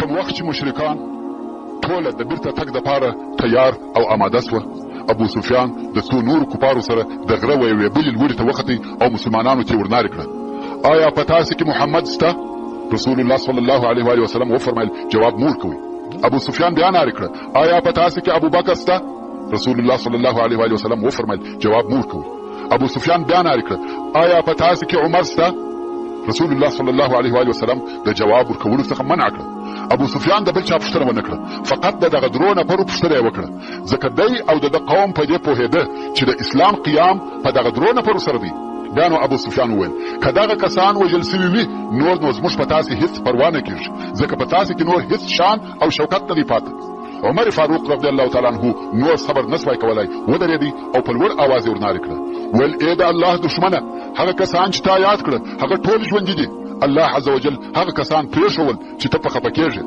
کوم وخت چې مشرکان ټوله د بیرته تګ دپاره تیار او اماده سوه، ابو سفیان د څو نورو کفارو سره د غره و یوې بلې لوړې ته وختی او مسلمانانو ته یې ورنارې کړه، آیا په تاسې کې محمد شته؟ رسول الله صلی الله علیه وآله وسلم وفرمایل، جواب مه ورکوئ. ابو سفیان بیا نارې کړه، آیا په تاسې کې ابوبکر شته؟ رسول الله صلی الله علیه وآله وسلم وفرمایل، جواب مه ورکوئ. ابو سفیان بیا نارې کړه، آیا په تاسې کې عمر شته؟ رسول الله صلی الله علیه وآله وسلم د جواب ورکولو څخه منع کړه. ابو سفیان د بل چا پوښتنه ونه کړه، فقط د دغه درو نفرو پوښتنه یې وکړه، ځکه دی او د ده قوم په دې پوهېده چې د اسلام قیام په دغه درو نفرو سره دی. بیا نو ابو سفیان وویل، که دغه کسان وژل شوي وي، نور نو زموږ په تاسې هیڅ پروا نه کیږي، ځکه په تاسې کې نور هیڅ شان او شوکت نه دی پاته. عمر فاروق رضی الله تعالی عنه نور صبر نه سوای کولای، ودرېدی او په لوړ آواز یې ورنارې کړه، ویل، ای د الله دښمنه! هغه کسان چې تا یاد کړه، هغه ټول ژوندي دي. الله عزوجل هغه کسان پرېښول چې ته په خفه کېږې.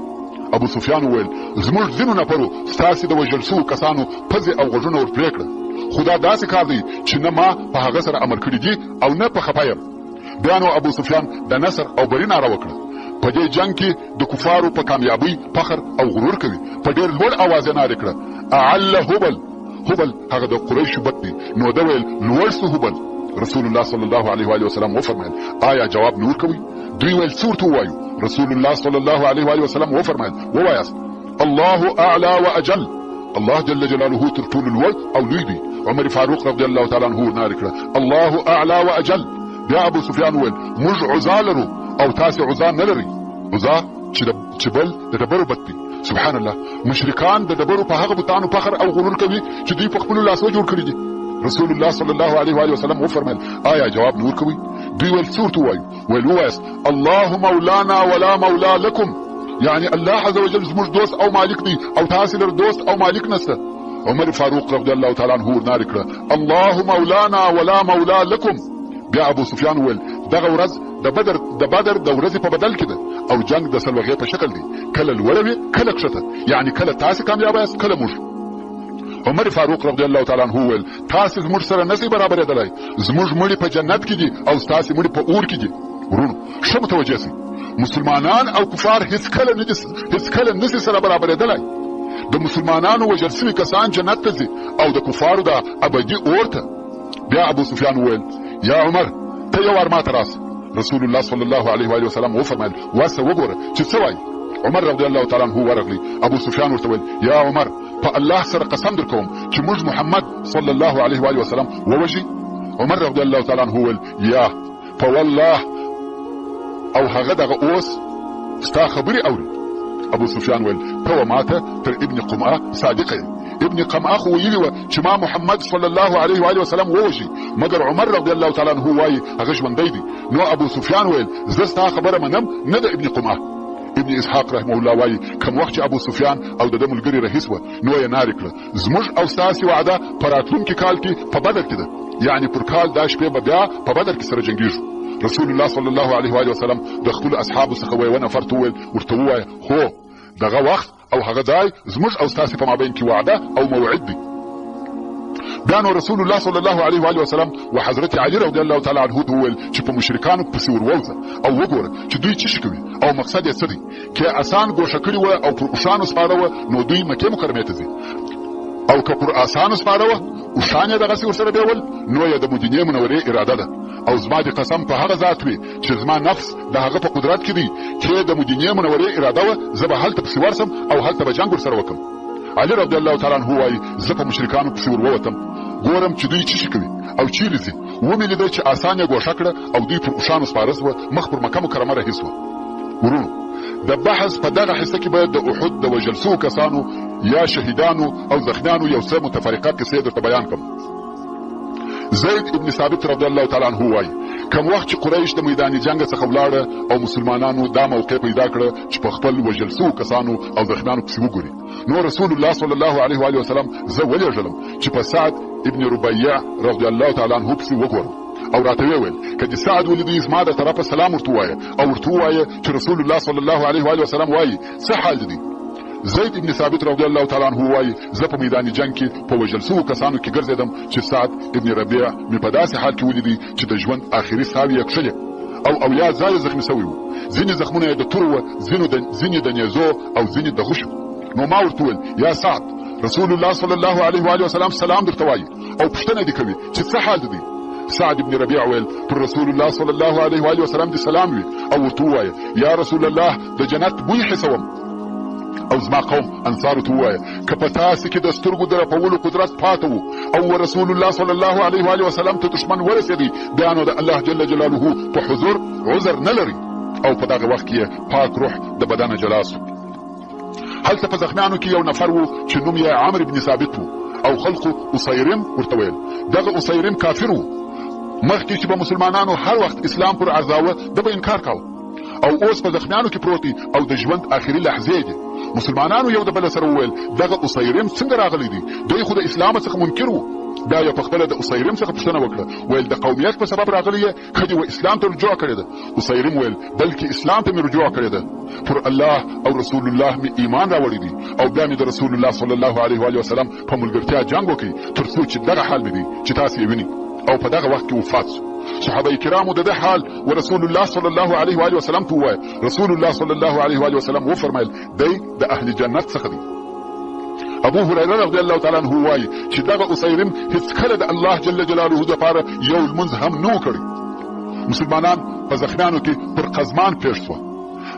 ابو سفیان وویل، زموږ ځینو نفرو ستاسې د وژل شوو کسانو پزې او غوږونه ور پرې کړه، خو دا داسې کار دی چې نه ما په هغه سره امر کړي دي او نه په خفه یم. بیا نو ابو سفیان د نصر او بري ناره وکړه. په دې جنګ کې د کفارو په کامیابۍ فخر او غرور کوي، په ډېر لوړ اواز یې نارې کړه، اعل هبل! هبل هغه د قریشو بت دی، نو ده ویل، لوړ سو هبل! رسول الله صلی الله علیه وآله وسلم وفرمایل، آیا جواب نه ورکوئ؟ دوی ویل، څه ورته ووایو؟ رسول الله صلی الله علیه وآله وسلم وفرمایل، ووایاست، الله اعلی واجل، الله جل جلاله تر ټولو لوړ او لوی دی. عمر فاروق رضی الله تعالی عنه ورنارې کړه، الله اعلی واجل. بیا ابو سفیان وویل، موږ عزا لرو او تاسې عزا نه لرئ. عزا چې بل د ډبرو بت دی. سبحان الله، مشرکان د ډبرو په هغه بتانو فخر او غرور کوي چې دوی په خپلو لاسو جوړ کړي دي. رسول الله صلی الله علیه وآله وسلم وفرمایل، آیا جواب نه ورکوئ؟ دوی ویل، څه ورته ووایو؟ ویل، ووایاست، الله مولانا ولا مولا لکم، یعنی الله عز وجل زموږ دوست او مالک دی او تاسې لره دوست او مالک نشته. عمر فاروق رضی الله تعالی عنه ورنارې کړه، الله مولانا ولا مولا لکم. بیا ابو سفیان وویل، دغه ورځ د بدر د بدر د ورځې په بدل کې ده او جنګ د سلوغې په شکل دی، کله لوړه وي کله کښته، یعنی کله تاسې کامیابه یاست کله موږ. عمر فاروق رضی الله تعالی عنه وویل، تاسې زموږ سره نسئ برابرېدلی، زموږ مړي په جنت کې دي او ستاسې مړي په اور کې دي. وروڼو ښه متوجه سئ، مسلمانان او کفار هیڅکله نه دي هیڅکله نسي سره برابرېدلی. د مسلمانانو وژل سوي کسان جنت ته ځي او د کفارو د ابدي اور ته. بیا ابو سفیان وویل، یا عمر ته یو وار ماته راسه. رسول الله صلی الله علیه وآله وسلم وفرمایل، ورسه وګوره چې څه وایي. عمر رضی الله تعالی عنه ورغلی، ابو سفیان ورته ویل، یا عمر په الله سره قسم درکوم چې موږ محمد صلی الله علیه وآله وسلم ووژي. عمر رضی الله تعالی عنه وویل، یا په والله او هغه دغه اوس ستا خبرې اوري. ابو سفیان ویل، ته و ماته تر ابن قمعه صادق یې. ابن قمعه خو ویلي وه چې ما محمد صلی الله علیه وآله وسلم ووژي، مګر عمر رضی الله تعالی عنه وایي هغه ژوندی دی. نو ابو سفیان ویل، زه ستا خبره منم نه د ابن قمعه. ابن اسحاق رحمه الله وایي، کوم وخت چې ابو سفیان او د ده ملګري رهي سوه، نو یې نارې کړه، زموږ او ستاسې وعده په راتلونکي کال کې په بدر کې ده، یعنې پر کال دا شپې به بیا په بدر کې سره جنګیږو. رسول الله صلی الله علیه وآله وسلم د خپلو اصحابو څخه ویوه نفر ته وویل، ورته ووایه، هو دغه وخت او هغه ځای زموږ او ستاسې په مابین کې وعده او موعد دی. بیا نو رسول الله صلی الله علیه وآله وسلم و حضرت علی رضی الله تعالی عنه ته وویل چې په مشرکانو پسې ور ووځه او وګوره چې دوی څه شي کوي او مقصد یې څه دی. که اسان ګوښه کړي وه او پر اوښانو سپاره وه نو دوی مکې مکرمې ته ځي، او که پر اسانو سپاره وه اوښان یې دغسې ورسره بیول نو یې د مدینې منورې اراده ده. او زما دې قسم په هغه ذات وي چې زما نفس د هغه په قدرت کې دی، چې د مدینې منورې اراده وه زه به هلته پسې ورسم او هلته به جنګ ورسره وکړم. علي رضی الله تعالی عنه وایي، زه په مشرکانو پسې ور ووتم، ګورم چې دوی څه شي کوي او چیرې ځي. ومې لیده چې اسان یې ګوښه کړه او دوی پر اوښانو سپاره سوه، مخ پر مکه مکرمه رهي سوه. وروڼو! د بحث په دغه حصه کې به د احد د وژل سوو کسانو یا شهیدانو او زخمیانو یو څه متفرقه قصې درته بیان کړم. زید ابن ثابت رضی الله تعالی عنه وایي، کوم وخت چې قریش د میدان جنګ څخه ولاړه او مسلمانانو دا موقع پیدا کړه چې په خپل وژل سوو کسانو او زخمیانو پسې وګوري، نو رسول الله صلی الله علیه وآله وسلم زه ولېږلم چې په سعد ابن ربیع رضی الله تعالی عنه پسې وګورم او راته ویې ویل، که دې سعد ولیدی زما د طرفه سلام ورته ووایه او ورته ووایه چې رسول الله صلی الله علیه وآله وسلم وایي، څه حال دې دی؟ زید ابن ثابت رضی الله تعالی عنه وایي، زه په میدان جنګ کې په وژل سوو کسانو کې ګرځېدم چې سعد ابن ربیع مې په داسې حال کې ولیدی چې د ژوند آخري ساوې یې کښلې او 70 ځایه زخمي سوی وو. ځینې زخمونه یې د تورو وه، ځینې د نیزو او ځینې د غشو. نو ما ورته وویل، یا سعد، رسول الله صلی الله علیه وآله وسلم سلام درته وایي او پوښتنه دې کوي چې څه حال دې دی؟ سعد بن ربيع ویل، پر رسول الله صلی الله علیه وآله وسلم دې سلام وي او ورته ووایه، یا رسول الله، د جنت بوی حسوم. او زما قوم انصارو ته ووایه، که په تاسې کې د سترګو د رپولو قدرت پاته وو او و رسول الله صلی الله علیه وآله وسلم ته دښمن ورسېدی، بیا نو د الله جل جلاله په حضور عذر نه لري. او په دغه وخت کې یې پاک روح د بدنه جلا سو. هلته په زخمیانو کې یو نفر و چې نوم یې عمرو بن ثابت و او خلقو اسیرم ورته ویل. دغه اسیرم کافر و. مخکې چې به مسلمانانو هر وخت اسلام پر عرضاوه، ده به انکار کاوه او اوس په زخمیانو کې پروت دی او د ژوند آخري لحظې دي. مسلمانانو یو د بل سره وویل، دغه اسیرم څنګه راغلی دی؟ دی خو د اسلام څخه منکر و. بیا یې په خپله د اسیرم څخه پوښتنه وکړه، ویل د قومیت په سبب راغلی یې که دې و اسلام ته رجوع کړې ده؟ اسیرم ویل، بلکې اسلام ته مې رجوع کړې ده، پر الله او رسول الله مې ایمان راوړی دی او بیا مې د رسول الله صلی الله علیه وآله وسلم په ملګرتیا جنګ وکړ تر څو چې دغه حال مې دی چې تاسې یې وینئ. او په دغه وخت کې وفات شو. صحابه کرامو د ده حال و رسول الله صلی الله علیه وآله وسلم ته ووایه. رسول الله صلی الله علیه وآله وسلم وفرمایل، دی د اهل جنت څخه دی. ابو هريره رضی الله تعالی عنه وایي چې دغه اسیرم هیڅکله د الله جل جلاله دپاره یو لمونځ هم نه و کړی. مسلمانان په زخمیانو کې پر قزمان پېښ سوه،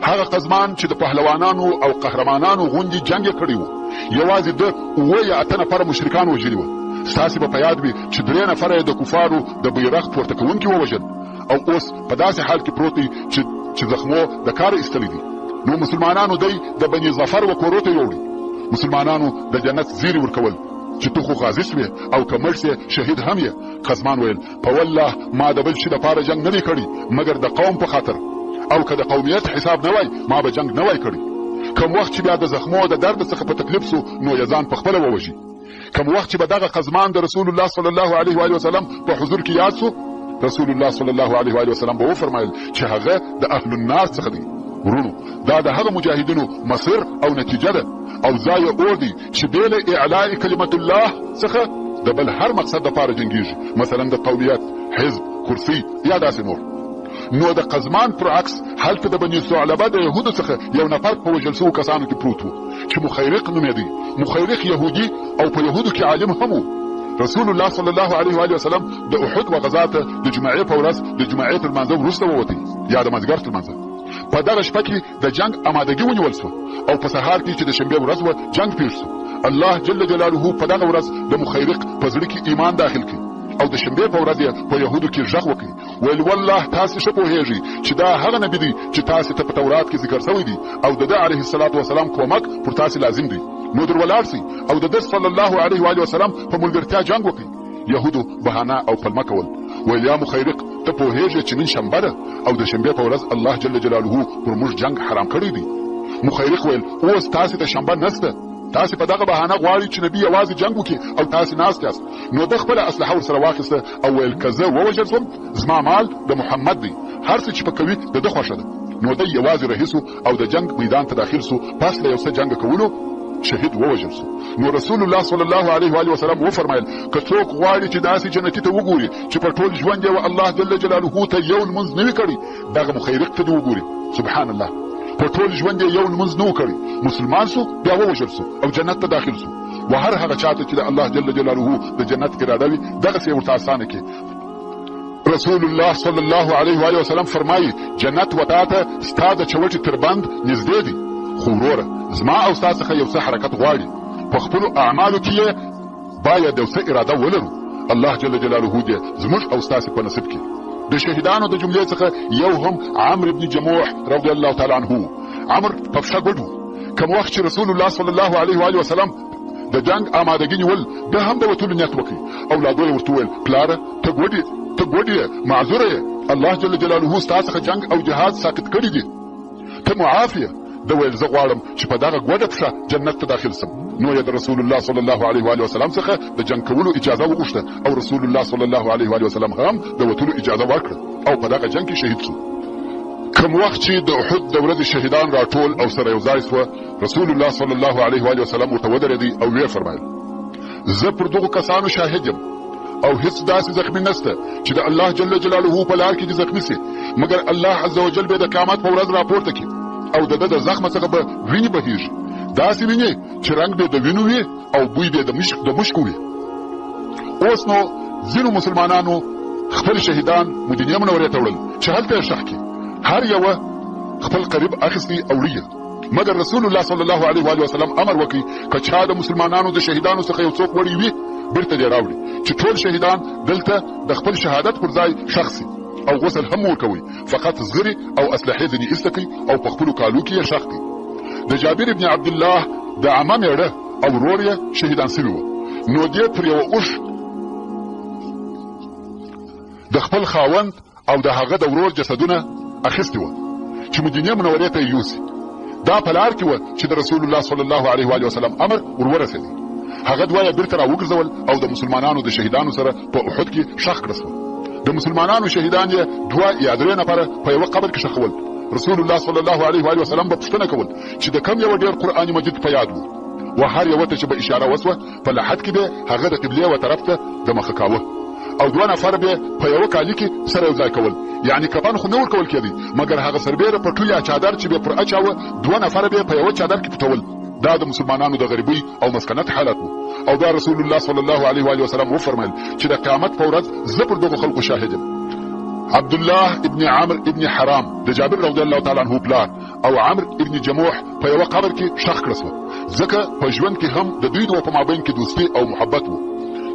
هغه قزمان چې د پهلوانانو او قهرمانانو غوندې جنګ یې کړی و. یوازې ده 7 یا 8 نفره مشرکان وژلي وه. ستاسې به په یاد وي چې 3 نفره یې د کفارو د بیرغ پورته کوونکي ووژل او اوس په داسې حال کې پروت دی چې زخمو د کاره ایستلی دی. نو مسلمانانو دی د بني ظفر و کورو ته یوړي. مسلمانانو د جنت زیری ورکول چې ته خو غازي سوې او که مړ سې شهید هم یې. قزمان ویل، په والله ما د بل شي دپاره جنګ نه دی کړی مګر د قوم په خاطر، او که د قومیت حساب نه وای ما به جنګ نه وای کړی. کوم وخت چې بیا د زخمو د درد څخه په تکلیف سو نو یې ځان په خپله ووژي. کوم وخت چې به دغه قزمان د رسول الله صلی الله علیه وآله وسلم په حضور کې یاد سو، رسول الله صلی الله علیه وآله وسلم به وفرمایل چې هغه د اهل النار څخه دی. ورونو، دا د هغه مجاهدینو مصیر او نتیجه ده او ځای یې اور دی چې بې له اعلاء کلمت الله څخه د بل هر مقصد دپاره جنګیږي، مثلا د قومیت، حزب، کرسۍ یا داسې نور. نو د قزمان پر عکس هلته د بني ثعلبه د یهودو څخه یو نفر په وژل شوو کسانو کې پروت و چې مخیرق نومېدی. مخیرق یهودي او په یهودو کې عالم هم و. رسول الله صلی الله علیه وآله وسلم د احد و غزا ته د جمعې په ورځ د جمعې تر لمانځه وروسته ووتی یا د مازدیګر تر لمانځه. په دغه شپه کې د جنګ امادګي ونیول شوه او په سهار کې چې د شنبې ورځ وه جنګ پېښ شو. الله جل جلاله په دغه ورځ د مخیرق په زړه کې ایمان داخل کړ او د شنبې په ورځ یې په یهودو کې غږ وکړ، ویل والله تاسې ښه پوهېږئ چې دا هغه نبي دی چې تاسې ته په تورات کې ذکر شوی دی او د ده علیه الصلاة والسلام کومک پر تاسې لازم دی، نو در ولاړ شئ او د ده صلی الله علیه وآله وسلم په ملګرتیا جنګ وکړئ. یهودو بهانه او پلمه کول، ویل یا مخیرق ته پوهېږې چې نن شنبه ده او د شنبې په ورځ الله جل جلاله پر موږ جنګ حرام کړی دی. مخیرق ویل اوس تاسې ته شنبه نشته، تاسې په دغه بهانه غواړئ چې نبي یوازې جنګ وکړي او تاسې ناست یاست. نو ده خپله اسلحه ورسره واخیسته او ویل که زه ووژل شوم زما مال د محمد دی، هر څه چې په کوي د ده خوښه ده. نو دی یوازې رهي شو او د جنګ میدان ته داخل شو. پس له یو څه جنګ کولو شهید ووژل شو. نو رسول الله صلی الله علیه وآله وسلم وفرمایل، که څوک غواړي چې داسې جنتي ته وګوري چې په ټول ژوند یې و الله جل جلاله ته یو لمونځ نه وي کړی، دغه مخیرق ته دې وګوري. سبحان الله، په ټول ژوند یې یو لمونځ نه و کړی، مسلمان شو، بیا ووژل شو او جنت ته داخل شو. و هر هغه چاته چې د الله جل جلاله د جنت اراده وي دغسې یې ورته اسانه کړي. رسول الله صلی الله علیه وآله وسلم فرمایي، جنت و تا ته ستا د چوټې تر بند نږدې دی، خو وروره زما او ستا څخه یو څه حرکت غواړي، په خپلو اعمالو کې یې باید یو څه اراده ولرو. الله جل جلاله دې زموږ او ستاسې په نصیب کړي. د شهیدانو د جملې څخه یو هم عمرو بن جموح رضی الله تعالی عنه و. عمرو په پښه ګوډ و. کوم وخت چې رسول الله صلی الله علیه وآله وسلم د جنګ آمادګي نیول، ده هم د وتلو نیت وکړ. اولادو یې ورته وویل، پلاره ته ګوډ یې، معذوره یې، الله جل جلاله ستا څخه جنګ او جهاد ساقط کړي دي، ته معاف یې. ده ویل زه غواړم چې په دغه ګوډه پښه جنت ته داخل سم. نو یې د رسول الله صلی الله علیه وآله وسلم څخه د جنګ کولو اجازه وغوښته او رسول الله صلی الله علیه وآله وسلم هم د وتلو اجازه ورکړه او په دغه جنګ کې شهید شو. کوم وخت چې د احد د ورځې شهیدان راټول او سره یو ځای سوه، رسول الله صلی الله علیه وآله وسلم ورته ودرېدی او ویې فرمایل، زه پر دغو کسانو شاهد یم. او هیڅ داسې زخمی نشته چې د الله جل جلاله په لار کې دې زخمی سي، مګر الله عز وجل به د قیامت په ورځ راپورته کړي او د ده د زخمه څخه به وینې بهیږي، داسې وینې چې رنګ به د وینو وي او بوی به د مشکو وي. اوس نو ځینو مسلمانانو خپل شهیدان مدینې منورې ته وړل چې هلته یې ښخ کړي، هر یوه خپل قریب اخیستی او وړي یې. مګر رسول الله صلی الله علیه وآله وسلم امر وکړ که چا د مسلمانانو د شهیدانو څخه یو څوک وړی وي بیرته دې راوړي، چې ټول شهیدان دلته د خپل شهادت پر ځای ښخ سي او غسل هم ورکوي، فقط زغري او اسلحې ځنې ایسته کړي او په خپلو کالو کې یې ښخ کړي. د جابر ابن عبدالله د عمه مېړه او ورور یې شهیدان سوي وو، نو دې پر یوه اوښ د خپل خاوند او د هغه د ورور جسدونه اخیستي وه چې مدینې منورې ته یې یوسي. دا په لار کې وه چې د رسول الله صلی الله علیه وآله وسلم امر ور ورسېدی. هغه دوه یې بیرته راوګرځول او د مسلمانانو د شهیدانو سره په احد کې ښخ کړه سوه. د مسلمانانو شهیدان یې دوه یا درې نفره په یوه قبر کې ښخول. رسول الله صلی الله علیه وآله وسلم به پوښتنه کول چې د کم یوه ډېر قرآن مجید په یاد وو، و هر یوه ته چې به اشاره وسوه په لحد کې به هغه د قبلې و طرف ته د مخه کاوه او دوه نفر به په یوه کالي کې سره یو ځای کول، یعنی کفن خو نه ورکول کېدی، مګر هغه سربېره پټو یا چادر چې به پر اچاوه دوه نفره به په یوه چادر کې پټول. دا د مسلمانانو د غریبۍ او مسکنت حالت وو. او بیا رسول الله صلی الله علیه وآله وسلم وفرمایل چې د قیامت په ورځ زه پر دغو خلکو شاهد یم. عبدالله ابن عمرو ابن حرام د جابر رضی الله تعالی عنه پلار او عمرو ابن جموح په یوه قبر کې ښخ کړه سوه، ځکه په ژوند کې هم د دوی دوه په مابین کې دوستي او محبت وو.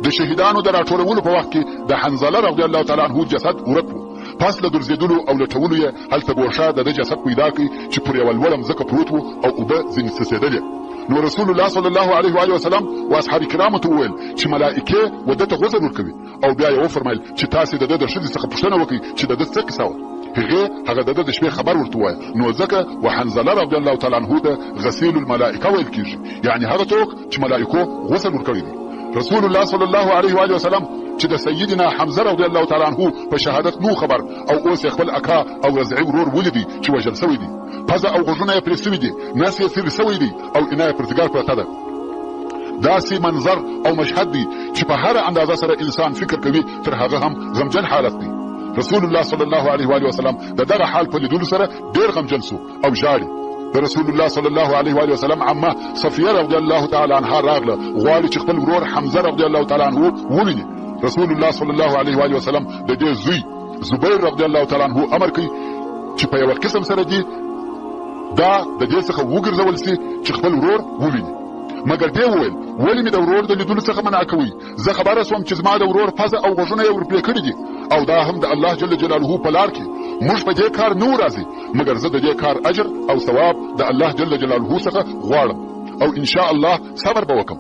د شهیدانو د راټولولو په وخت کې د حنظله رضی الله تعالی عنه جسد ورک وو، پس له ګرځېدلو او لټولو یې هلته ګوښه د ده جسد پیدا کړ چې پر یوه لوړه مځکه پروت وو او اوبه ځینې څڅېدلې. نو رسول الله صلی الله علیه وآله وسلم و اصحاب کرامو ته وویل چې ملائکې و ده ته غسل ورکوي، او بیا یې وفرمایل چې تاسې د ده د ښځې څخه پوښتنه وکړئ چې د ده څه قصه وه. هغې هغه د ده د شپې خبر ورته ووایه. نو ځکه و حنظله رضی الله تعالی عنه ته غسیل الملائکه ویل کیږي، یعنی هغه څوک چې ملائکو غسل ورکړی دی. رسول الله صلی الله علیه وآله وسلم چې د سیدنا حمزه رضی الله تعالی عنه په شهادت نو خبر او اوس یې خپل اکا او رضعي ورور ولیدی چې وژل سوی دی، پزه او غوږونه یې پرې سوي دي، نس یې څیري سوی دی او انا یې پر ځیګر پرته ده. داسې منظر او مشهد دی چې په هره اندازه سره انسان فکر کوي تر هغه هم غمجن حالت دی. رسول الله صلی الله علیه وآله وسلم د دغه حال په لیدلو سره ډیر غمجن سو او ژاړي. د رسول الله صلی الله علیه وآله وسلم عمه صفیه رضی الله تعالی عنها راغله، غواړي چې خپل ورور حمزه رضی الله تعالی عنه وویني. رسول الله صلی الله علیه وآله وسلم د دې زوی زبیر رضی الله تعالی عنه امر کوي چې په یوه قسم سره دي دا د دې څخه وګرځول سي چې خپل ورور وویني. مګر دې وویل ولې مې د ورور د لیدلو څخه منع کوئ؟ زه خبره سوم چې زما د ورور پزه او غوږونه یې ورپرې کړي دي، او دا هم د الله جل جلاله په لار کې. موږ په دې کار نه وو راضي، مګر زه د دې کار اجر او ثواب د الله جل جلاله څخه غواړم او ان شاء الله صبر به وکم.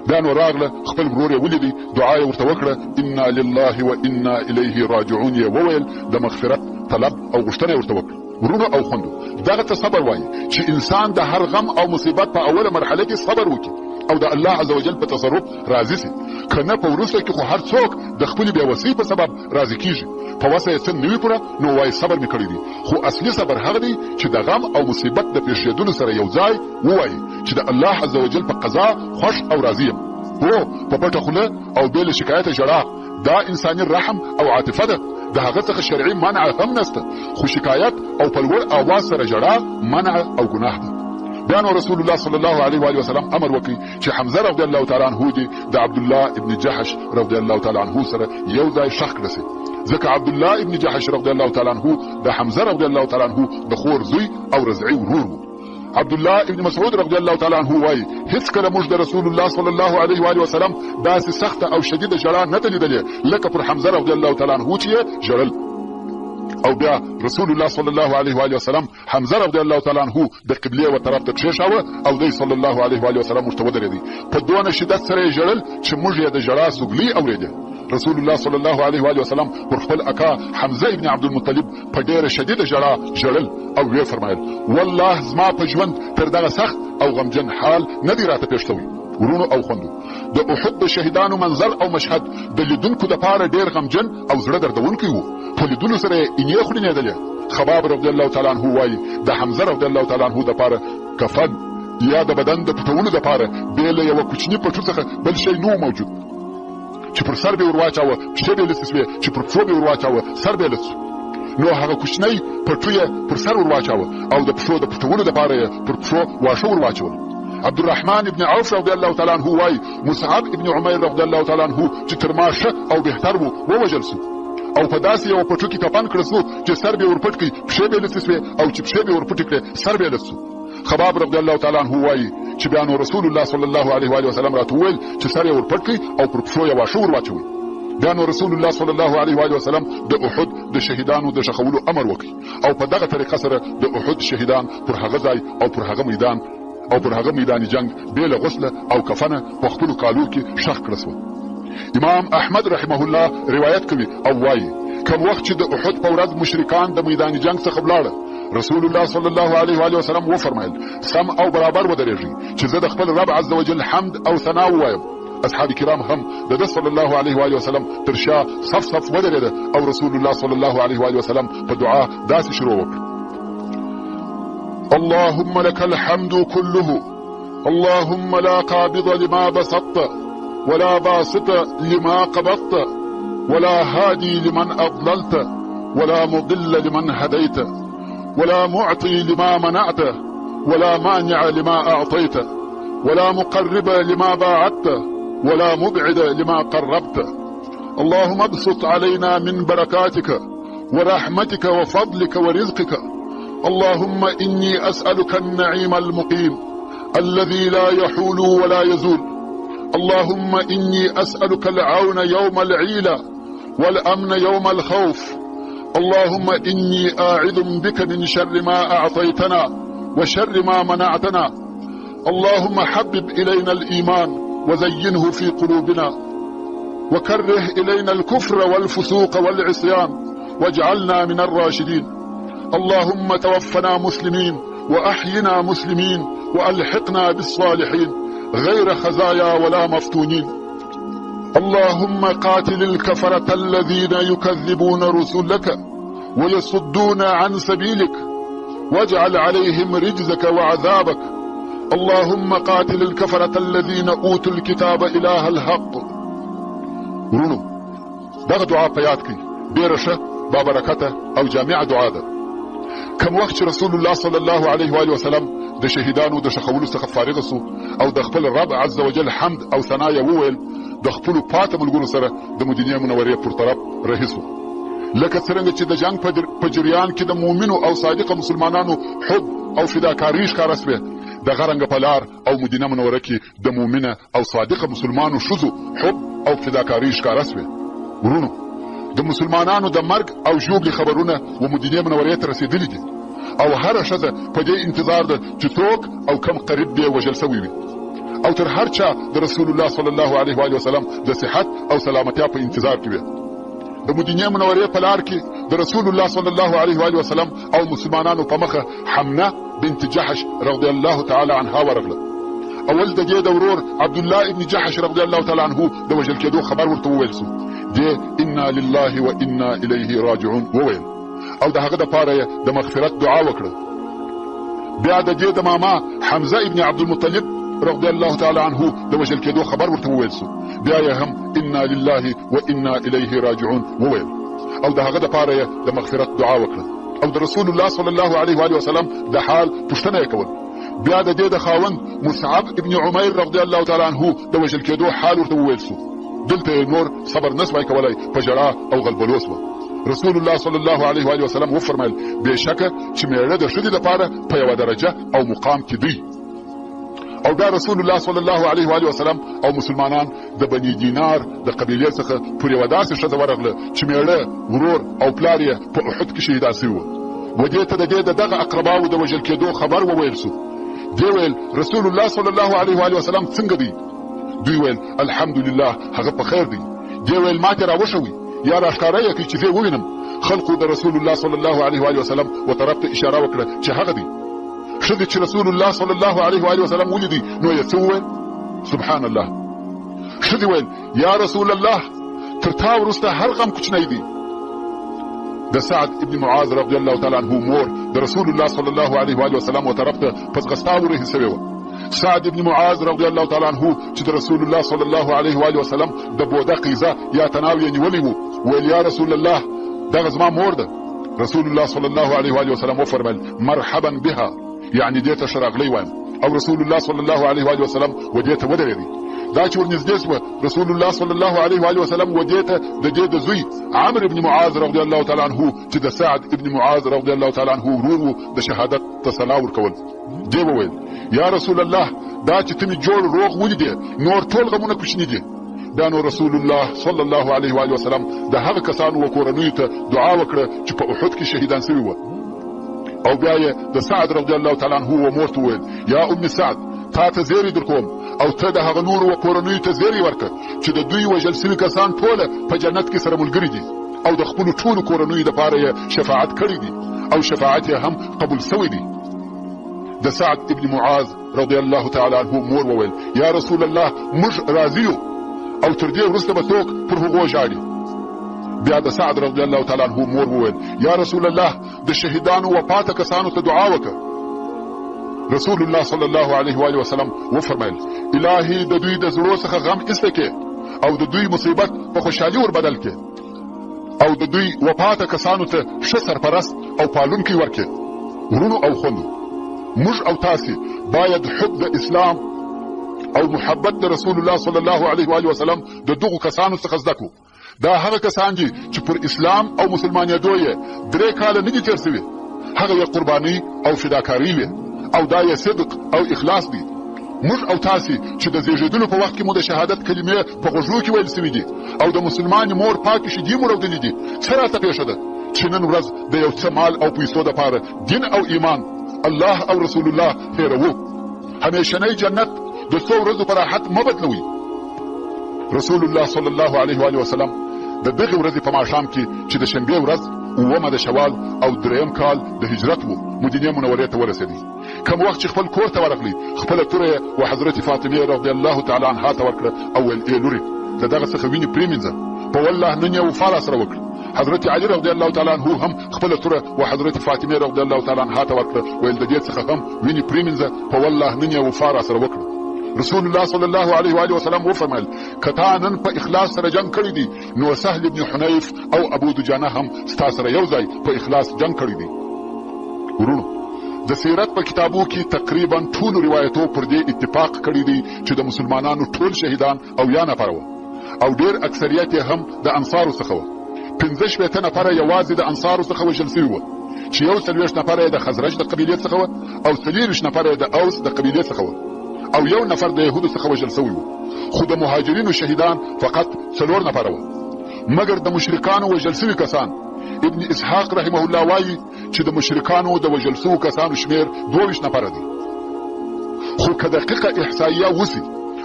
بیا نو راغله خپل ورور یې ولیدی، دعا یې ورته وکړه، انا لله و انا الیه راجعون یې وویل، د مغفرت طلب او غوښتنه یې ورته وکړه. وروڼو او خوندو، دغه ته صبر وایي چې انسان د هر غم او مصیبت په اوله مرحله کې صبر وکړي او د الله عز وجل په تصرف راضي سي، که نه په وروسته کې خو هر څوک د خپلې بې وسۍ په سبب راضي کیږي، په وسه یې څه نه وي پوره نو وایي صبر مې کړی دی، خو اصلي صبر هغه دی چې د غم او مصیبت د پېښېدلو سره یو ځای ووایي چې د الله عز وجل په قضا خوښ او راضي یم. هو، په پټه خوله او بې له شکایته ژړا دا انساني رحم او عاطفه ده، د هغه څخه شرعي منع هم نسته، خو شکایت او په لوړ اواز سره ژړا منع او ګناه ده. بیا نو رسول الله صلی الله علیه وآله وسلم امر وکړ چې حمزه رضی الله تعالی عنه دې د عبدالله ابن جحش رضی الله تعالی عنه سره یو ځای ښخ کړه سي، ځکه عبدالله ابن جحش رضی الله تعالی عنه د حمزه رضی الله تعالی عنه د خور زوی او رضعي ورور وو. عبدالله ابن مسعود رضی الله تعالی عنه وایي هیڅکله موږ د رسول الله صلی الله علیه وآله وسلم داسې سخته او شدیده ژړا نه ده لیدلې لکه پر حمزه رضی الله تعالی عنه چې یې ژړل. او بیا رسول الله صلی الله علیه وآله وسلم حمزه رضی الله تعالی عنه د قبلې و طرف ته کښېښاوه او دی صلی الله علیه وآله وسلم ورته ودرېدی، په دونه شدت سره یې ژړل چې موږ یې د ژړا سوګلۍ اورېدې. رسول الله صلی الله علیه وآله وسلم پر خپل اکا حمزه ابن عبدالمطلب په ډېره شدیده ژړا ژړل او ویې فرمایل والله زما په ژوند تر دغه سخت او غمجن حال نه دی راته پېښ شوی. وروڼو او خوندو، د احد د شهیدانو منظر او مشهد د لیدونکو دپاره ډېر غمجن او زړه دردونکی وو، په لیدلو سره یې اینې خوړینېدلې. خباب رضی الله تعالی عنه وایي د حمزه رضی الله تعالی عنه دپاره کفن یا د بدن د پټولو دپاره بې له یوه کوچني پټو څخه بل شی نه و موجود. چې چې پر سر به یې ورواچاوه پښې به یې لڅې سوې، چې پر پښو به یې ورواچاوه سر به یې لڅ سو. نو هغه کوچنی پټو یې پر سر ورواچاوه او د پښو د پټولو دپاره یې پر پښو واښه ورواچول. عبدالرحمن ابن عوف رضی الله تعالی عنه وایي، مصعب ابن عمیر رضی الله تعالی عنه چې تر ما ښه او بهتر و، ووژل سو او په داسې یوه پټو کې کفن کړه سو چې سر به یې ورپټ کړ، پښې به یې لڅې سوې او چې پښې به یې ورپټې کړې سر به یې لڅ سو. خباب رضی الله تعالی عنه وایي چې بیا نو رسول الله صلی الله علیه وآله وسلم راته وویل چې سر یې ورپټ کړئ او پر پښو یې واښه ورواچوئ. بیا نو رسول الله صلی الله علیه وآله وسلم د احد د شهیدانو د ښخولو امر وکړ او په دغه طریقه سره د احد شهیدان پر هغه ځای او پر هغه میدان او پر هغه میدان جنګ بې له غسله او کفنه په خپلو کالو کې ښخ کړه سوه. امام احمد رحمه الله روایت کوي او وایي، کوم وخت چې د احد په ورځ مشرکان د میدان جنګ څخه ولاړه، رسول الله صلی الله علیه وآله وسلم وفرمایل، سم او برابر ودرېږئ چې زه د خپل رب عز وجل حمد او ثنا ووایم. اصحاب کرام هم د ده صلی الله علیه وآله وسلم تر شا صف صف ودرېده او رسول الله صلی الله علیه وآله وسلم په دعا داسې شروع وکړه: اللهم لك الحمد كله، اللهم لا قابض لما بسطت، ولا باسط لما قبضت، ولا هادي لمن أضللت، ولا مضل لمن هديت، ولا معطي لما منعت، ولا مانع لما أعطيت، ولا مقرب لما باعدت، ولا مبعد لما قربت. اللهم ابسط علينا من بركاتك ورحمتك وفضلك ورزقك. اللهم إني أسألك النعيم المقيم الذي لا يحول ولا يزول. اللهم إني أسألك العون يوم العيلة والأمن يوم الخوف. اللهم إني أعوذ بك من شر ما أعطيتنا وشر ما منعتنا. اللهم حبب إلينا الإيمان وزينه في قلوبنا، وكره إلينا الكفر والفسوق والعصيان، واجعلنا من الراشدين. اللهم توفنا مسلمين وأحينا مسلمين وألحقنا بالصالحين غير خزايا ولا مفتونين. اللهم قاتل الكفرة الذين يكذبون رسلك ويصدون عن سبيلك، واجعل عليهم رجزك وعذابك. اللهم قاتل الكفرة الذين أوتوا الكتاب إله الحق. ورونو، دغه دعا په یاد کړئ، ډېره ښه، بابرکته او جامعه دعا ده. کوم وخت چې رسول الله صلی الله علیه وآله وسلم د شهیدانو د ښخولو څخه فارغ سو او د خپل رب عز وجل حمد او ثنا یې وویل، د خپلو پاته ملګرو سره د مدینې منورې پر طرف رهي سو. لکه څرنګه چې د جنګ په جریان کې د مؤمنو او صادقه مسلمانانو حب او فداکاري ښکاره سوې، دغه رنګه په لار او مدینه منوره کې د مؤمنه او صادقه مسلمانو ښځو حب او فداکاري ښکاره سوې. وروڼو، د مسلمانانو د مرګ او ژوبلې خبرونه و مدینې منورې ته رسېدلي دي او هره ښځه په دې انتظار ده چې څوک او کم قریب به یې وژل سوی وي او تر هر چا د رسول الله صلی الله علیه وآله وسلم د صحت او سلامتیا په انتظار کې وي. د مدینې منورې په لار کې د رسول الله صلی الله علیه وآله وسلم او مسلمانانو په مخه حمنه بنت جحش رضی الله تعالی عنها ورغله. اول د دې د ورور عبدالله ابن جحش رضی الله تعالی عنه د وژل کېدو خبر ورته وویل سو. دې انا لله و انا الیه راجعون وویل او د هغه دپاره یې د مغفرت دعا وکړه. بیا د دې د ماما حمزه ابن عبدالمطلب رضی الله تعالی عنه د وژل کېدو خبر ورته وویل سو. بیا یې هم انا لله و انا الیه راجعون وویل او د هغه دپاره یې د مغفرت دعا وکړه او د رسول الله صلی الله علیه وآله وسلم د حال پوښتنه یې کول. بیا د دې د خاوند مصعب ابن عمیر رضی الله تعالی عنه د وژل کېدو حال ورته وویل سو. دلته یې نور صبر نه سوای کولای، په ژړا او غلبلو سوه. رسول الله صلی الله علیه وآله وسلم وفرمایل، بېشکه چې مېړه د ښځې دپاره په یوه درجه او مقام کې دی. او بیا رسول الله صلی الله علیه وآله وسلم او مسلمانان د بني دینار د قبیلې څخه پر یوه داسې ښځه ورغله چې مېړه، ورور او پلار یې په احد کې شهیدان سوي وه. و دې ته د دې د دغه اقرباوو د وژل کېدو خبر وویل سو. دې ویل، رسول الله صلی الله علیه وآله وسلم څنګه دی؟ دوی ویل، الحمدلله هغه په خیر دی. دې ویل، ماته راوښوئ یا راښکاره یې کړئ چې زه یې ووینم. خلقو د رسول الله صلی الله علیه وآله وسلم و طرف ته اشاره وکړه چې هغه دی. ښځې چې رسول الله صلی الله علیه وآله وسلم ولیدی نو یې څه وویل؟ سبحان الله. ښځې ویل، یا رسول الله، تر تا وروسته هر غم کوچنی دی. د سعد ابن معاذ رضی الله تعالی عنه مور د رسول الله صلی الله علیه وآله وسلم و طرف ته په ځغستا ورهي سوې وه. سعد ابن معاذ رضی الله تعالی عنه چې د رسول الله صلی الله علیه و آله وسلم د بوده قیزه یا تناو یې نیولی وو، ویل یا رسول الله دغه زما مور ده. رسول الله صلی الله علیه و آله وسلم وفرمایل مرحبا بها، یعنی دې ته ښه راغلی وایم. او رسول الله صلی الله علیه و آله وسلم و دې ته ودرېدی. دا چې ورنږدې سوه رسول الله صلی الله علیه و آله وسلم و دې ته د دې د زوی عمرو ابن معاذ رضی الله تعالی عنه چې د سعد ابن معاذ رضی الله تعالی عنه ورور و د شهادت تسلا ورکول. دې وویل یا رسول الله دا چې ته مې جوړ روغ ولیدې نور ټول غمونه کوچني دي. بیا نو رسول الله صلی الله علیه و وسلم د هغه کسانو و کورنیو ته دعا وکړه چې په احد کې شهیدان سوي وه. او بیا یې د سعد رضی الله تعالی عنه و مور ته وویل یا ام سعد تا ته زیری درکوم او ته د هغه نورو و کورنیو ته زیری ورکړه چې د دوی وژل سوي کسان ټوله په جنت کې سره ملګري دي او د خپلو ټولو کورنیو دپاره یې شفاعت کړی دی او شفاعت یې هم قبول سوی دی. د سعد ابن معاذ رضی الله تعالی عنه مور وویل یا رسول الله موږ راضي یو او تر دې وروسته به څوک پر هغو ژاړي. بیا د سعد رضی الله تعالی عنه مور وویل یا رسول الله د شهیدانو و پاته کسانو ته دعا وکړه. رسول الله صلی الله علیه و آله وسلم وفرمایل الهي د دوی د زړو څخه غم ایسته کې او د دوی مصیبت په خوشحالي ور بدل کې او د دوی وپاته کسانو ته ښه سرپرست او پالونکی ورکړي. وروڼو او خوندو، موږ او تاسې باید حب د اسلام او محبت د رسول الله صلی الله علیه و آله وسلم د دغو کسانو څخه زده کړو. دا هغه کسان دي چې پر اسلام او مسلمانېدو یې 3 کاله نه دي تېر سوي، هغه یې قرباني او فداکاري وي او دا یې صدق او اخلاص دی. موږ او تاسې چې د زیږېدلو په وخت کې مو د شهادت کلمې په غوږو کې ویل سوي دي او د مسلمانې مور پاکې شیدې مو رودلې دي، څه راته پېښه ده چې نن ورځ د یو څه مال او پیسو دپاره دین او ایمان، الله او رسول الله هېروو؟ همیشنی جنت د څو ورځو په راحت مه بدلوئ. رسول الله صلی الله علیه و آله وسلم د دغې ورځې په ماښام کې چې د شنبې ورځ اوومه د شوال او دریم کال د هجرت و، مدینې منورې ته ورسېدی. کوم وخت چې خپل کور ته ورغلی، خپله توره یې و حضرت فاطمې رضی الله تعالی عنها ته ورکړه او ویل ای لورې د دغه څخه وینې پرېمینځه، په والله نن یې وفا راسره وکړه. حضرت علي رضی الله تعالی عنه هم خپله توره و حضرت فاطمې رضی الله تعالی عنها ته ورکړه، ویل د دې څخه هم وینې پرېمینځه، په والله نن یې وفا راسره وکړه. رسول الله صلی الله علیه و آله وسلم وفرمایل که تا نن په اخلاص سره جنګ کړی دی نو سهل ابن حنیف او ابو دجانه هم ستا سره یو ځای په اخلاص جنګ کړی دی. وروڼو، د سیرت په کتابو کې تقریبا ټولو روایتو پر دې اتفاق کړی دی چې د مسلمانانو ټول شهیدان او یا نفره وه او ډېر اکثریت یې هم د انصارو څخه وه. 65 نفره یوازې د انصارو څخه وژل سوي وه چې 41 نفره یې د خزرج د قبیلې څخه وه او 24 نفره یې د اوس د قبیلې څخه وه او یو نفر د یهودو څخه وژل سوی و. خو د مهاجرینو شهیدان فقط 4 نفره وه. مګر د مشرکانو وژل سوي کسان، ابن اسحاق رحمه الله وایي چې د مشرکانو د وژل سوو کسانو شمېر 22 نفره دی. خو که دقیقه احصائیه وسي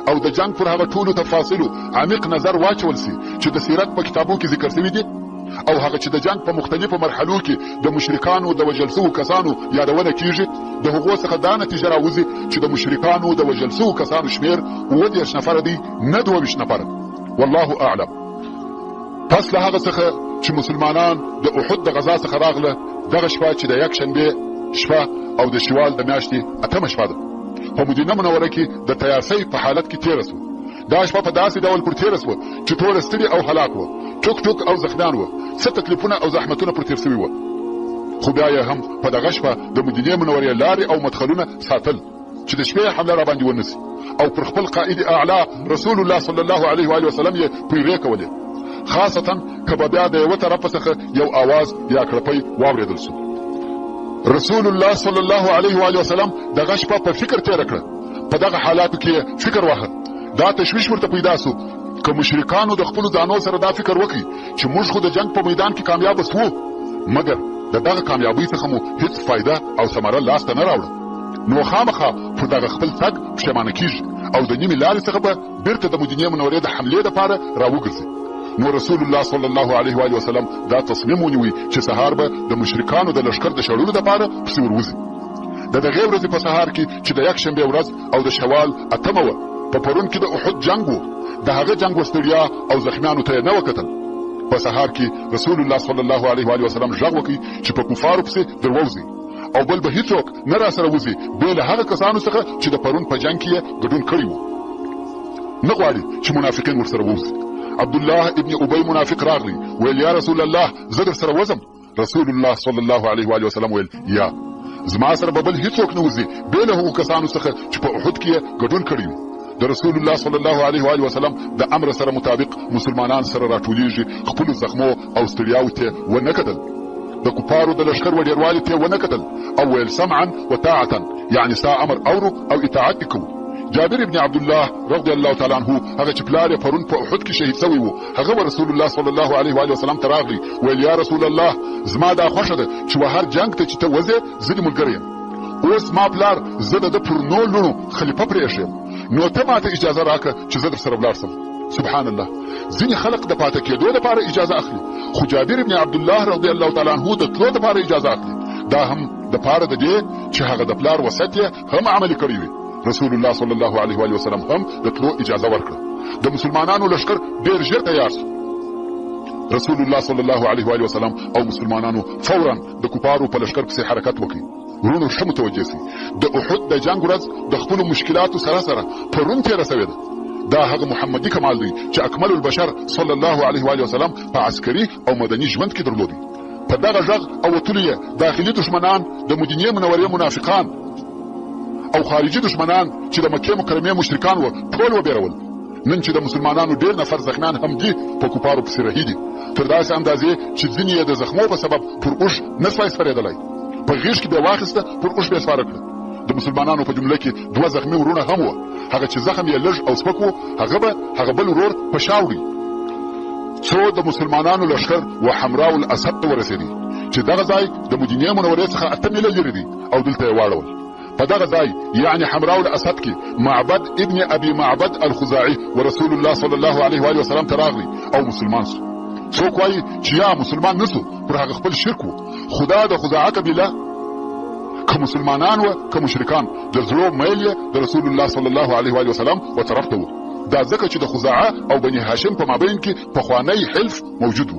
او د جنګ پر هغه ټولو تفاصیلو عمیق نظر واچول سي چې د سیرت په کتابو کې ذکر سوي دي او هغه چې د جنګ په مختلفو مرحلو کې د مشرکانو د وژل سوو کسانو یادونه کیږي، د هغو څخه دا نتیجه راوځي چې د مشرکانو د وژل سوو کسانو شمېر 37 نفره دی، نه 22 نفره. والله اعلم. پس له هغه څخه چې مسلمانان د احد د غزا څخه راغله، دغه شپه چې د یکشنبې شپه او د شوال د میاشتې اتمه شپه ده، په مدینه منوره کې د تیارسۍ په حالت کې تېره سوه. دا شپه په داسې ډول پر تېره سوه چې ټوله ستړي او هلاک وه، ټوک ټوک او زخمیان وه، څه تکلیفونه او زحمتونه پر تېر سوي وه، خو بیا یې هم په دغه شپه د مدینې منورې لارې او مدخلونه ساتل چې د شپې حمله راباندې ونه سي او پر خپل قائد اعلی رسول الله صلی الله علیه و وسلم یې پیرې کولې، خاصتا که به بیا د یوه طرفه څخه یو آواز یا کړپی واورېدل سو. رسول الله صلی الله علیه و وسلم دغه شپه په فکر تېره کړه. په دغه حالاتو کې یې فکر واهه، دا تشویش ورته پیدا سو که مشرکانو د خپلو ځانو سره دا فکر وکړي چې موږ خو د جنګ په میدان کې کامیابه سوو، مګر د دغه کامیابۍ څخه مو هیڅ فایده او ثمره لاسته نه راوړه، نو خامخا پر دغه خپل تګ پښېمانه کیږي او د نیمې لارې څخه به بیرته د مدینې منورې د حملې دپاره راوګرځي. نو رسول الله صلی الله علیه و وسلم دا تصمیم ونیوی چې سهار به د مشرکانو د لښکر د شړلو دپاره پسې وروځي. د دغې ورځې په سهار کې چې د یکشنبې ورځ او د شوال اتمه وه، په پرون کې د احد جنګ و، د هغه جنګ وستړیا او زخمیانو ته یې نه وکتل. په سهار کې رسول الله صلی الله علیه و وسلم غږ وکړ چې په کفارو پسې درووځئ او بل به هیڅوک نه راسره وځي بې له هغه کسانو څخه چې د پرون په جنګ کې یې ګډون کړی وو. نه غواړي چې منافقین ورسره ووځي. عبدالله ابن ابی منافق راغلی، ویل یا رسول الله زه درسره وځم. رسول الله صلی الله علیه وآله وسلم ویل یا زما سره به بل هیڅوک نه وځي بې له هغو کسانو څخه چې په احد کې یې ګډون کړی وي. د رسول الله صلی الله علیه وآله وسلم د امر سره مطابق مسلمانان سره راټولیږي، خپلو زخمو او ستړیاو ته ونه کتل، د کفارو د لښکر و ډېروالي ته ونه کتل او ویل سمعا و طاعتا، یعنې ستا امر اورو او اطاعت دې کوو. جابر ابن عبدالله رضی الله تعالی عنه هغه چې پلار یې پرون په احد کې شهید شوی و، هغه و رسول الله صلی الله علیه وآله وسلم ته راغلی، ویل یا رسول الله زما دا خوښه ده چې و هر جنګ ته چې ته وځې زه دې ملګری یم. اوس زما پلار زه د ده پر نو لوڼو خلیفه پرې ایښی یم، نو ته ماته اجازه راکړه چې زه درسره ولاړ شم. سبحان الله، ځینې خلق د پاته کېدو دپاره اجازه اخلي، خو جابر ابن عبدالله رضی الله تعالی عنه د تلو دپاره اجازه اخلي، دا هم دپاره د دې چې هغه د پلار وصیت یې هم عملي کړی وي. رسول الله صلی الله علیه وآله وسلم هم د تلو اجازه ورکړه. د مسلمانانو لښکر ډېر ژر تیار شو. رسول الله صلی الله علیه وآله وسلم او مسلمانانو فورا د کفارو په لښکر پسې حرکت وکړ. وروڼو ښه متوجه شئ، د احد د جنګ ورځ د خپلو مشکلاتو سره سره پرون تېره شوې ده. دا هغه محمدي کمال دی چې اکمل البشر صلی الله علیه وآله وسلم په عسکري او مدني ژوند کې درلود. په دغه غږ او وتلو یې داخلي دښمنان، د مدینې منورې منافقان او خارجي دښمنان چې د مکې مکرمې مشرکان وو، ټول وبېرول. نن چې د مسلمانانو ډېر نفر زخمیان هم دي، په کفارو پسې رهي دي، تر داسې اندازې چې ځینې یې د زخمو په سبب پر اوښ نه سوای سپرېدلی، په غېږ کې بې واخیسته، پر اوښ بې سپاره کړه. د مسلمانانو په جمله کې دوه زخمي وروڼه هم وه، هغه چې زخم یې لږ او سپک و، هغه به هغه بل ورور په شا وړي، څو د مسلمانانو لښکر و حمراء الاسد ته ورسېدی، چې دغه ځای د مدینې منورې څخه 8 میله لرې دی او دلته یې واړول. په دغه ځای یعنې حمراء الاسد کې معبد ابن ابي معبد الخزاعي ورسول الله صلی الله علیه وآله وسلم ته راغلی او مسلمان سو. څوک وایي چې یا مسلمان نه سو، پر هغه خپل شرک و. خو دا د خزاعه قبیله که مسلمانان وه که مشرکان، د زړو میل یې د رسول الله صلی الله علیه وآله وسلم و طرف ته و. دا ځکه چې د خزاعه او بني هاشم په مابین کې پخوانی حلف موجود و.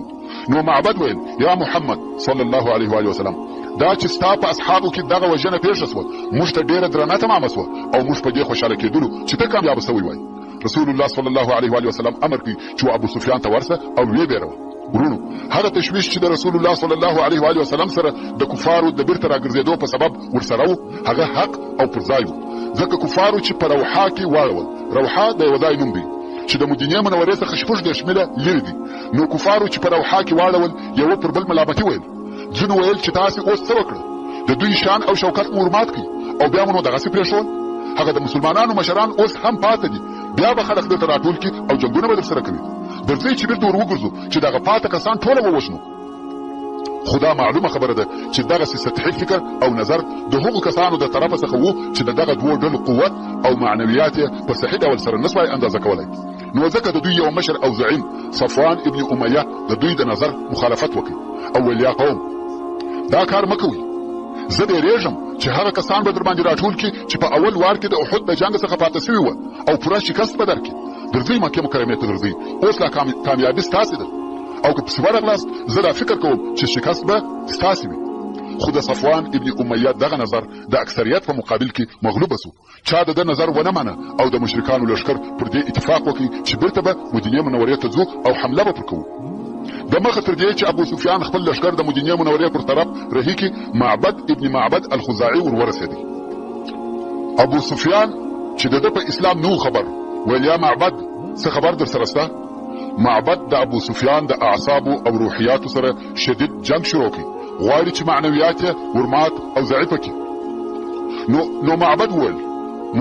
نو معبد ویل یا محمد صلی الله علیه وآله وسلم، دا چې ستا په اصحابو کې دغه وژنه پېښه سوه، موږ ته ډېره درنه تمامه سوه او موږ په دې خوشحاله کېدلو چې ته کامیابه سوی وای. رسول الله صلی الله علیه وآله وسلم امر کړي چې و ابو سفیان ته ورسه او ویې بېروه. وروڼو، هغه تشویش چې د رسول الله صلی الله علیه وآله وسلم سره د کفارو د بیرته راګرځېدو په سبب ورسره و، هغه حق او پر ځای و، ځکه کفارو چې په روحا کې واړول، روحا د یوه ځای نوم دی چې د مدینې منورې څخه 36 میله لرې دی، نو کفارو چې په روحا کې واړول، یوه پر بل ملامتي ویل. ځینو ویل چې تاسې اوس څه وکړه، د دوی شان او شوکت مو ورمات کړ او بیا مو نو دغسې پرېښول. هغه د مسلمانانو مشران اوس هم پاته دي، بیا به خلک دلته راټول کړي او جنګونه به درسره کوي. درځئ چې بیرته ور وګرځو چې دغه پاته کسان ټوله ووژنو. خو دا معلومه خبره ده چې دغسې سطحي فکر او نظر د هغو کسانو د طرفه څخه وو چې د دغه دوو ډلو قوت او معنویات یې په صحیح ډول سره نه سوای اندازه کولای. نو ځکه د دوی یو مشر او زعیم صفوان ابن امیه د دوی د نظر مخالفت وکړ او ویل یا قوم دا کار مه کوئ، زه بیریږم چې هغه کسان به درباندې راټول کړي چې په اول وار کې د احد د جنګ څخه پاته شوي وه او پوره شکست به درکړي. درځئ مکې مکرمې ته درځئ، اوس لا کامیابي ستاسې ده او که پسې ورغلاست زه دا فکر کوم چې شکست به ستاسې وي. خو د صفوان ابن امیه دغه نظر د اکثریت په مقابل کې مغلوب شو. چا د ده نظر ونه مانه او د مشرکانو لښکر پر دې اتفاق وکړ چې بیرته به مدینې منورې ته ځو او حمله به پر کوو. د مخه تر دې چې ابو سفیان خپل لښکر د مدینې منورې پر طرف رهي کړي، معبد ابن معبد الخزاعي ور ورسېدی. ابو سفیان چې د ده په اسلام نه و خبر، ویل یا معبد څه خبر درسره شته؟ معبد د ابو سفیان د اعصابو او روحیاتو سره شدید جنګ شروع کړ، غواړي چې معنویات یې ورمات او ضعیفه کړي. نو معبد وویل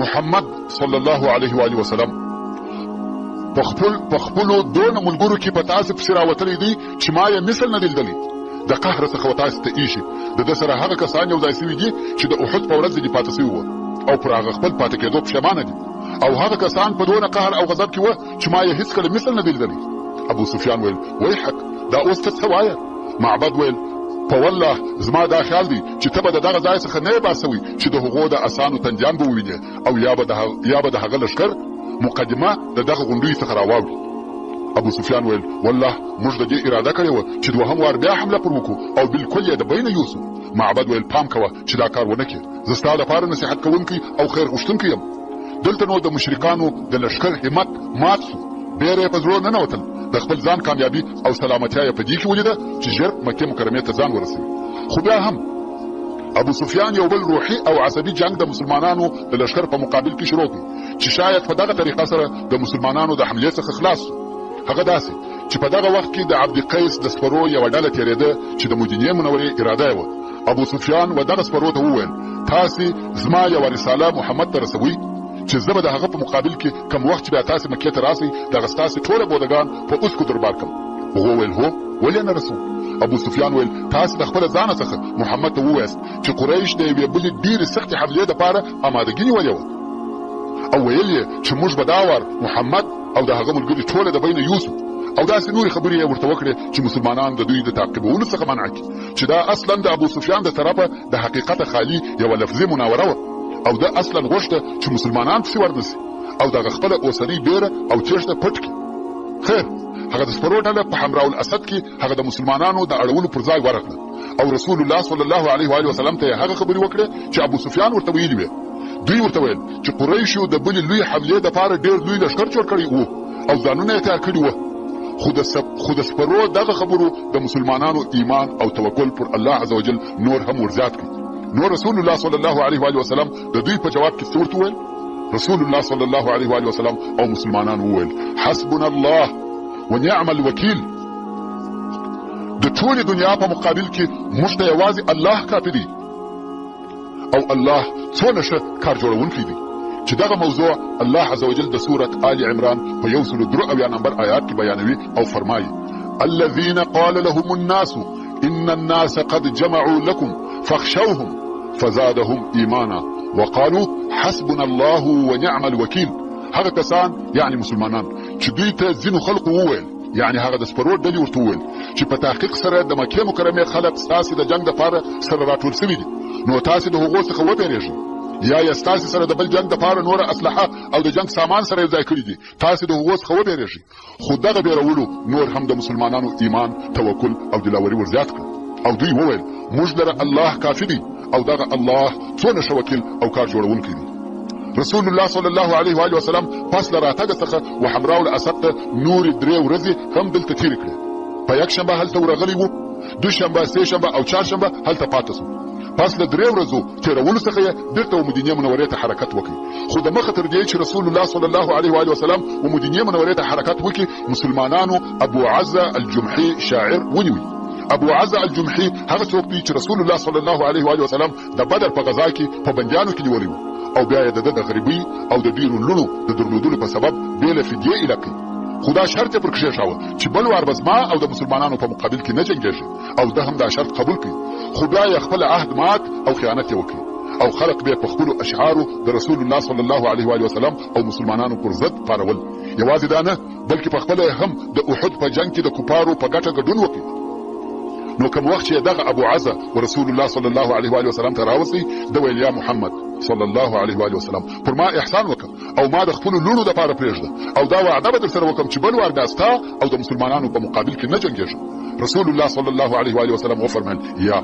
محمد صلی الله علیه و آله وسلم په خپلو دونه ملګرو کې په تاسې پسې راوتلی دی چې ما یې مثل نه دی لیدلی. د قهر څخه و تاسې ته ایښي د ده سره هغه کسان یو ځای سوي دي چې د احد په ورځ ځینې پاته سوي وه او پر هغه خپل پاته کېدو پښېمانه دي، او هغه کسان په دونه قهر او غضب کې وه چې ما یې هیڅکله مثل نه دی لیدلی. ابو سفیان ویل ویحک دا اوس ته څه وایې؟ معبد ویل په والله زما دا خیال دی چې ته به د دغه ځای څخه نه یې بار سوی چې د هغو د اسانو تندیان به ووینې او یا به د هغه لښکر مقدمه د دغه غونډیو څخه راواوړي. ابو سفیان ویل، والله موږ د دې اراده کړې وه چې دوهم وار بیا حمله پر وکړو او بالکل یې د بینه یوسو. معبد ویل، پام کوه چې دا کار ونه کړې، زه ستا لپاره نصیحت کوونکی او خیر غوښتونکی یم. دلته نو د مشرکانو د لښکر همت مات شو، بیره یې په زړو ننوتل، د خپل ځان کامیابي او سلامتیا یې په دې کې ولیده چې ژر مکې مکرمې ته ځان ورسوي. خو بیا هم ابو سفیان یو بل روحي او عصبي جنګ د مسلمانانو د لښکر په مقابل کې شروع کړ چې شاید په دغه طریقه سره د مسلمانانو د حملې څخه خلاص شو. هغه داسې چې په دغه وخت کې د عبد قیس د سپرو یوه ډله تېرېده چې د مدینې منورې اراده یې وه. ابو سفیان و دغه سپرو ته وویل، تاسې زما یوه رساله محمد ته رسوئ چې زه به د هغه په مقابل کې کوم وخت چې بیا تاسې مکې ته راسئ دغه ستاسې ټوله بودګان په اوسکو دربار کړم. هغو ویل، هو، ولې نه رسوو؟ ابو سفیان ویل، تاسې د خپله ځانه څخه محمد ته وویاست چې قریش د یوې بلې ډېرې سختې حملې دپاره امادګي نیولې وه او ویل یې چې موږ به دا وار محمد او د هغه ملګري ټوله د بینه یوسو او داسې نورې خبرې یې ورته وکړې چې مسلمانان د دوی د تعقیبولو څخه منع کړي چې دا اصلا د ابو سفیان د طرفه د حقیقته خالي یوه لفظي مناوره وه او ده اصلا غوښته چې مسلمانان پسې ورنسي او دغه خپله اوسنۍ بیره او تېښته پټ کړي. خیر، هغه د سپرو ډله په حمراء الاسد کې هغه د مسلمانانو د اړولو پر ځای ورغله او رسول الله صلی الله علیه و آله وسلم ته یې هغه خبرې وکړې چې ابو سفیان ورته ویلي وې. دوی ورته ویل چې قریشو د بلې لوی حملې دپاره ډېر لوی لښکر جوړ کړی و او ځانونه یې تیار کړي وه. خو د سپرو دغه خبرو د مسلمانانو ایمان او توکل پر الله عزوجل نور هم ورزیات کړ. نو رسول الله صلی الله علیه و آله وسلم د دوی په جواب کې څه ورته وویل؟ رسول الله صلی الله علیه و آله وسلم او مسلمانانو وویل، حسبنا الله ونعم الوکیل. د ټولې دنیا په مقابل کې موږ ته یوازې الله کافي دی او الله څونه ښه کار جوړونکی دی چې دغه موضوع الله عزوجل د سورة آل عمران په 173 نمبر آیات کې بیانوي او فرمایي: الذين قال لهم الناس ان الناس قد جمعوا لكم فاخشوهم فزادهم ایمانا وقالوا حسبنا الله ونعم الوکیل. هغه کسان یعنی مسلمانان چې دوی ته ځینو خلکو وویل، یعنی هغه د سپرو ډلې ورته وویل چې په تحقیق سره د مکې مکرمې خلک ستاسې د جنګ دپاره سره راټول سوي دي، نو تاسې د هغو څخه وبېرېږئ، یا یې ستاسې سره د بل جنګ دپاره نوره اسلحه او د جنګ سامان سره یو ځای کړي دي، تاسې د هغو څخه وبېرېږئ. خو دغه بېرولو نور هم د مسلمانانو ایمان، توکل او دلاوري ور زیات کړه او دوی وویل، موږ لره الله کافي دی او دغه الله څونه ښه وکیل او کار جوړونکی دی. رسول الله صلی الله علیه و آله وسلم پس له راتګه څخه و حمراء الاسد ته نورې درې ورځې هم دلته تېرې کړې. په یکشنبه هلته ورغلی و، دوشنبه، سه شنبه او چهارشنبه هلته پاته شو. پس له درې ورځو تېرولو څخه یې بیرته و مدینې منورې ته حرکت وکړ. خو د مخه تر دې چې رسول الله صلی الله علیه و آله وسلم و مدینې منورې ته حرکت وکړي، مسلمانانو ابو عزه الجمحي شاعر ونیوی. ابو عزه الجمحي هغه څوک دی چې رسول الله صلی الله علیه و آله وسلم د بدر په غزا کې په بندیانو کې نیولی و او بیا یې د ده د غریبۍ او د ډېرو لوڼو د درلودلو په سبب بې له فدیې ایله کړ. خو دا شرط یې پر کښېښاوه چې بل وار به زما او د مسلمانانو په مقابل کې نه جنګېږي او ده هم دا شرط قبول کړ، خو بیا یې خپل عهد مات او خیانت یې وکړ او خلق به یې په خپلو اشعارو د رسول الله صلی الله علیه وآله وسلم او مسلمانانو پر ضد پارول. یوازې دا نه بلکې په خپله یې هم د احد په جنګ کې د کفارو په ګټه ګډون وکړ. نو کوم وخت چې دغه ابو عزه و رسول الله صلی الله علیه وآله وسلم ته راوستی، ده ویل، یا محمد صلی الله علیه وآله وسلم، پر ما احسان وکړه او ما د خپلو لوڼو دپاره پرېږده او دا وعده به درسره وکړم چې بل وار بیا ستا او د مسلمانانو په مقابل کې نه جنګېږم. رسول الله صلی الله علیه وآله وسلم وفرمایل، یا،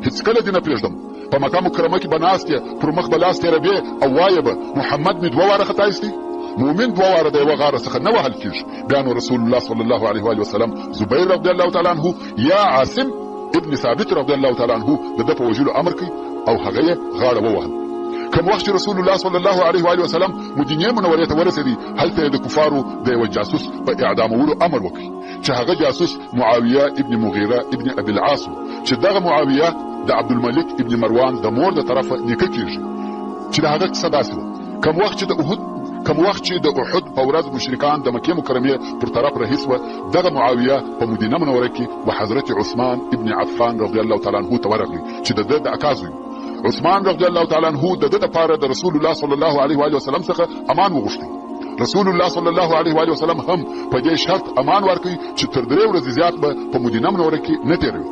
هیڅکله دې نه پرېږدم. په مکه مکرمه کې به ناست یې، پر مخ به لاس تېروې او وایې به، محمد مې دوه واره خطا ایستی؟ مؤمن دوه واره د یوه غاره څخه نه وهل کېږي. بیا نو رسول الله صلی الله علیه وآله وسلم زبیر رضی الله تعالی عنه یا عاصم ابن ثابت رضی الله تعالی عنه د ده په وژلو امر کړ او هغه یې غاړه ووهل. کوم وخت چې رسول الله صلی الله علیه وآله وسلم مدینې منورې ته ورسېدی، هلته یې د کفارو د یوه جاسوس په اعدامولو امر وکړ چې هغه جاسوس معاویه ابن مغیره ابن ابي العاص و، چې دغه معاویه د عبدالملک ابن مروان د مور د طرفه نیکه کیږي، چې د هغه قصه داسې وه، کوم وخت چې د احد کوم وخت چې د احد په ورځ مشرکان د مکې مکرمې پر طرف رهي سوه، دغه معاویه په مدینه منوره کې و حضرت عثمان ابن عفان رضی الله تعالی عنه ته ورغلی چې د ده د اکا زوی و. عثمان رضی الله تعالی عنه د ده دپاره د رسول الله صلی الله علیه وآله وسلم څخه امان وغوښتی. رسول الله صلی الله علیه وآله وسلم هم په دې شرط امان ورکړ چې تر درې ورځې زیات به په مدینه منوره کې نه تېروي.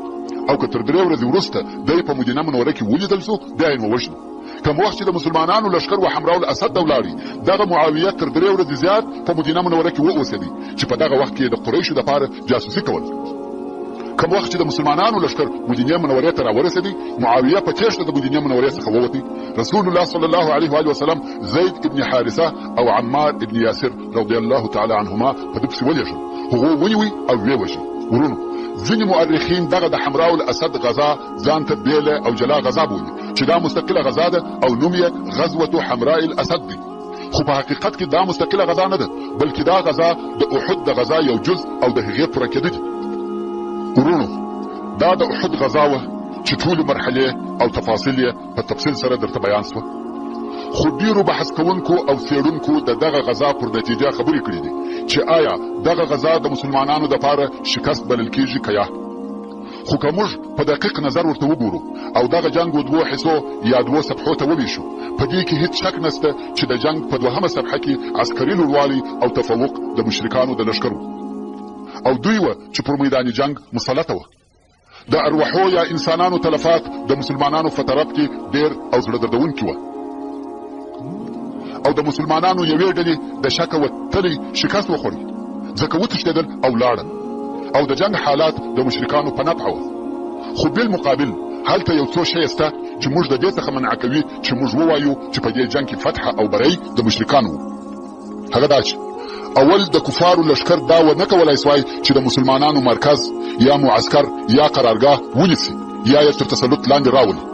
او که تر درې ورځې وروسته دی په مدینه منوره کې ولیدل سو، بیا یې نو وژنو. کوم وخت چې د مسلمانانو لښکر و حمراء الاسد ته ولاړی، دغه معاویه تر درې ورځې زیات په مدینه منوره کې و اوسېدی چې په دغه وخت کې یې د قریشو دپاره جاسوسي کوله. کوم وخت چې د مسلمانانو لښکر مدینې منورې ته راورسېدی، معاویه په تېښته د مدینې منورې څخه ووتی. رسول الله صلی الله علیه وآله وسلم زید ابن حارثه او عمار ابن یاسر رضی الله تعالی عنهما په ده پسې ولېږل، هغو ونیوی او ویې وژی. وروڼو! ځینې مؤرخین دغه د حمراء الاسد غزا ځان ته بېله او جلا غزا بولي چې دا مستقله غزا ده او نوم یې غزوة حمراء الاسد دی، خو په حقیقت کې دا مستقله غزا نه ده، بلکې دا غزا د احد د غزا یو جز او د هغې پوره کېده دي. وروڼو! دا د احد غزا وه چې ټولې مرحلې او تفاصیل یې په تفصیل سره درته بیان شوه. خو ډېرو بحث کوونکو او څېړونکو د دغه غزا پر نتیجه خبرې کړې دي چې آیا دغه غزا د مسلمانانو دپاره شکست بلل کېږي که یا؟ خو که موږ په دقیق نظر ورته وګورو او دغه جنګ و دوو حصو یا دوو صفحو ته وویشو، په دې کې هیڅ شک نشته چې د جنګ په دوهمه صفحه کې عسکري لوړوالی او تفوق د مشرکانو د لښکر و او دوی وه چې پر میدان جنګ مسلطه وه. د ارواحو یا انسانانو تلفات د مسلمانانو په طرف کې ډېر او زړه دردونکي وه او د مسلمانانو یوې ډلې د شکه وتلی شکست وخوړ، ځکه وتښتېدل او لاړل او د جنګ حالات د مشرکانو په نفع وه. خو بالمقابل هلته یو څو شیه شته چې موږ د دې څخه منع کوي چې موږ ووایو چې په دې جنګ کې فتحه او بری د مشرکانو وو. هغه دا چې اول د کفارو لښکر دا ونه کولای سوای چې د مسلمانانو مرکز یا معسکر یا قرارګاه ونیسي یا یې تر تسلط لاندې راولي.